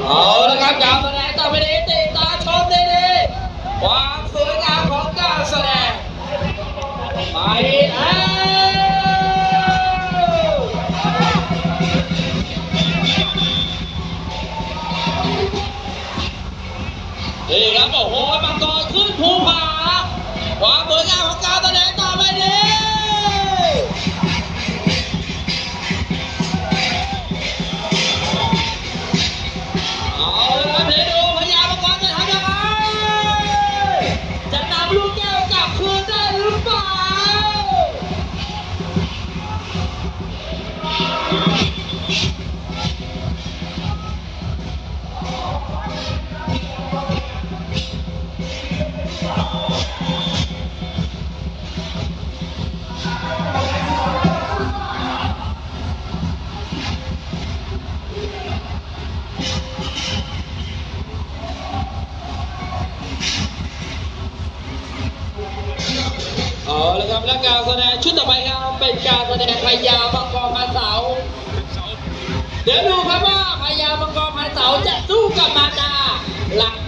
ເອົາລະຄັບ ການສະແດງຕໍ່ໄປນີ້ ຕິດຕາມຊົມໄດ້ເລີຍ ຄວາມສວຍງາມຂອງການສະແດງ ໄປແລ້ວ. ນີ້ຄັບ ໂອ້ໂຫ ມັງກອນຂຶ້ນພູຜາ ຄວາມສວຍງາມຂອງການສະແດງຕໍ່ໄປນີ້ ເອົາລະຄັບ ເດໂດ ພະຍາມັງກອນຈະທຳຍັງໄງ? ຈະນຳລູກແກ້ວກັບຄືນໄດ້ຫຼືເປົ່າ? ເອົາລະຄັບ ແລະ ການສະແດງຊຸດຕໍ່ໄປເຮົາເປັນການສະແດງພະຍາມັງກອນພັນເສົາ. ດຽວດູຄັບວ່າພະຍາມັງກອນພັນເສົາຈະສູ້ກັບມາດາ ຫຼັງ